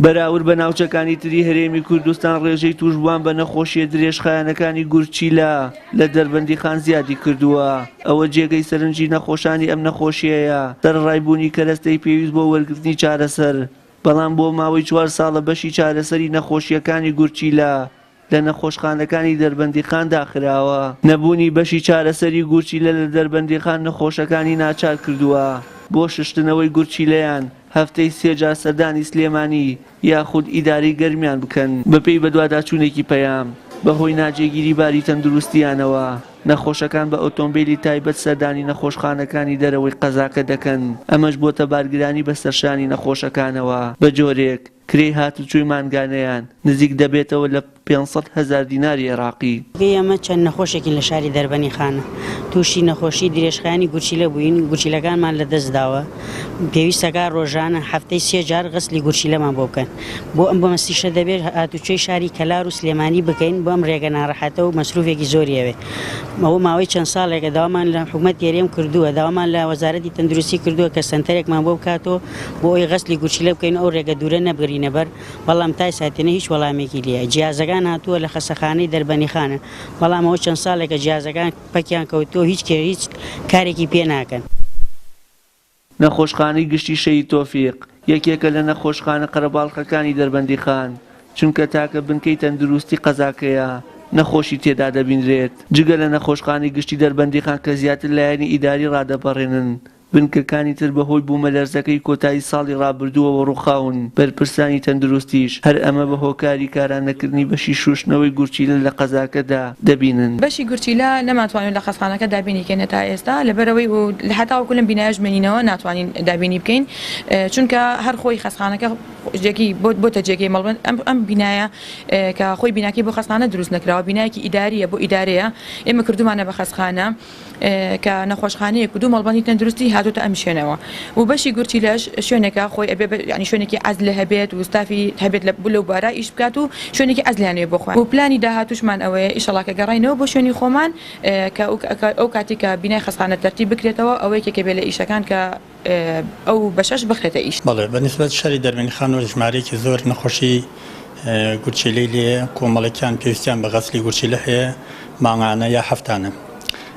بەراورد بە ناوچەکانی تری هەرێمی کوردستان ڕێژەی تووشبووان بە نەخۆشییە درێژخایەنەکانی گورچیلە لە دەربەندیخان زیادی کردووە، ئەوە جێگەی سەرنجی نەخۆشانی ئەم نەخۆشییەیە، سەرەڕای بوونی کەرەستەی پێویست بۆ وەرگرتنی چارەسەر، بەڵام بۆ ماوەی چوار ساڵە بەشی چارەسەری نەخۆشییەکانی گورچیلە لە نەخۆشخانەکانی دەربەندیخان داخراوە. نەبوونی بەشی چارەسەری گورچیلە لە دەربەندیخان نەخۆشەکانی ناچار کردووە بۆ ششتنەوەی گورچیلەیان هەفتەی سێ جار سەردانی سلێمانی یاخود ئیدارەی گەرمیان بکەن. بەپێی بەدواداچوونێکی پەیام، بەهۆی ناجێگیری باری تەندروستییانەوە، نەخۆشەکان بە ئۆتۆمبێلی تایبەت سەردانی نەخۆشخانەکانی دەرەوەی قەزاکە دەکەن، ئەمەش بۆتە بارگرانی بەسەرشانی نەخۆشەکانەوە، بەجۆرێک کرێی هاتوچۆی مانگانەیان نزیک دەبێتەوە لە 500 هەزار دیناری عێراقی. ئێمە چەند نەخۆشێکین لە شاری دەربەنیخان تووشی نەخۆشی درێژخایەنی گورچیلە بووین، گورچیلەکانمان لەدەستداوە، پێویستەکە ڕۆژانە هەفتەی سێ جار غەسلی گورچیلەمان بۆ بکەن، بۆ ئەم مەبەستیشە دەبێت هاتوچۆی شاری کەلار و سلێمانی بکەین، بۆ ئەم ڕێگە ناڕەحەتە و مەسروفێکی زۆری ئەوێت. ئەوە ماوەی چەند ساڵێکە داوامان لە حکومەتی هەرێم کردووە، داوامان لە وەزارەتی تەندروستی کردووە کە سەنتەرێکمان بۆ بکاتەوە بۆ ئەوەی غەسلی گورچیلە بکەین و ئەو ڕێگە دوورە نەبگرینە بەر، بەڵام تا ئێستا هیچ وەڵامێکی نییە. جیازەکان هاتووە لە خەسەخانەی دەربەنیخانە، بەڵام ئەوە چەند ساڵێکە جیازەکان پەکیان کەوتووە و هیچ هیچ کارێکی پێ ناکەن. نەخۆشخانەی گشتی شەهید تۆفیق یەکێکە لە نەخۆشخانە قەرەباڵخەکانی دەربەندیخان، چونکە تاکە بنکەی تەندروستی قەزاکەیە نەخۆشی تێدا دەبینرێت، جگە لە نەخۆشخانەی گشتی دەربەندیخان کە زیاتر لایەنی ئیداری ڕادەپەڕێنن، بنکەکانی تر بەهۆی بوومەلەرزەکەی کۆتایی ساڵی ڕابردووەوە ڕووخاون، بەرپرسانی تەندروستیش هەر ئەمە بە هۆکاری کارا نەکردنی بەشی شووشتنەوەی گورچیلە لە قەزاکەدا دەبینن. بەشی گورچیلە نەمانتوانیوە لە خەستخانەکە دابینی کەین هەتا ئێستا، لەبەرئەوەی و هەتاوەکو لەم بینایەش بمێنینەوە ناتوانین دابینی بکەین، چونکە هەر خۆی خەستخانەکە جێگەی بۆتە جێگەی مەڵبەند، ئەم ئەم بینایە کە خۆی بیناکەی بۆ خەستخانە دروست نەکراوە، بینایەکی ئیدارییە بۆ ئیدارەیە، ئێمە کردوومانە بە خەستخانە. کە نەخۆشخانەیەک و دوو مەڵبەندی تەندروستی هاتۆتە ئەم شوێنەوە و بەشی گورچیلەش شوێنێکە خۆی ئەبێ یانی شوێنێکی عەزل هەبێت و ستافی هەبێت لە لەو بارا ئیش بکات و شوێنێکی عەزلیان هەیە بۆ خۆیان و پلانی داهاتووشمان ئەوەیە ئیشەڵا کە گەڕاینەوە بۆ شوێنی خۆمان کە ئەو کاتی کە بینای خەستخانە تەرتیب بکرێتەوە ئەوە یەکێکە بێ لە ئیشەکان کە ئەو بەشەش بخرێتە ئیش. بەڵێ بە نیسبەت شاری دەربەندیخانەوە ژمارەیەکی زۆر نەخۆشی گورچیلەی لێیە، کۆمەڵێکیان پێویستیان بە غەسلی گورچیلە هەیە مانگانە یا هەفتانە.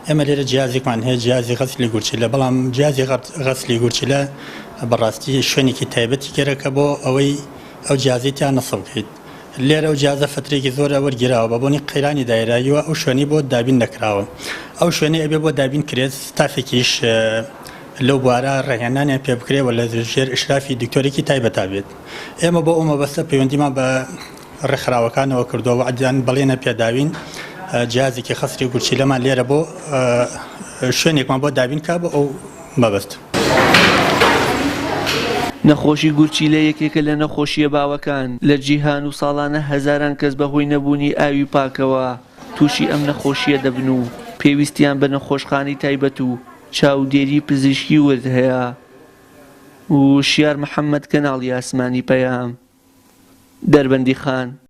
ئێمە لێرە جیازێکمان هەیە جیازی غەسلی گورچیلە، بەڵام جیازی غەسلی گورچیلە بەڕاستی شوێنێکی تایبەتی گەرەکە بۆ ئەوەی ئەو جیازەی تیا نەسب بکەیت. لێرە ئەو جیازە فەترەیەکی زۆرە وەرگیراوە بە بۆنی قەیرانی دایراییوە ئەو شوێنەی بۆ دابین نەکراوە. ئەو شوێنەی ئەبێ بۆ دابین کرێت ستافێکیش لەو بوارە ڕێهێنانیان پێ بکرێ و لە ژێر ئیشرافی دکتۆرێکی تایبەتا بێت. ئێمە بۆ ئەو مەبەستە پەیوەندیمان بە ڕێکخراوەکانەوە کردووە، وەعدیان بەڵێنە پێداوین جیازێکی خەسری گورچیلەمان لێرە بۆ شوێنێکمان بۆ دابین کا بۆ ئەو مەبەست. نەخۆشی گورچیلە یەکێکە لە نەخۆشییە باوەکان لە جیهان و ساڵانە هەزاران کەس بەهۆی نەبوونی ئاوی پاکەوە تووشی ئەم نەخۆشییە دەبن و پێویستیان بە نەخۆشخانەی تایبەت و چاودێری پزیشکی ورد هەیە. وشیار محەمەد کەناڵی ئاسمانی پەیام، دەربەندیخان.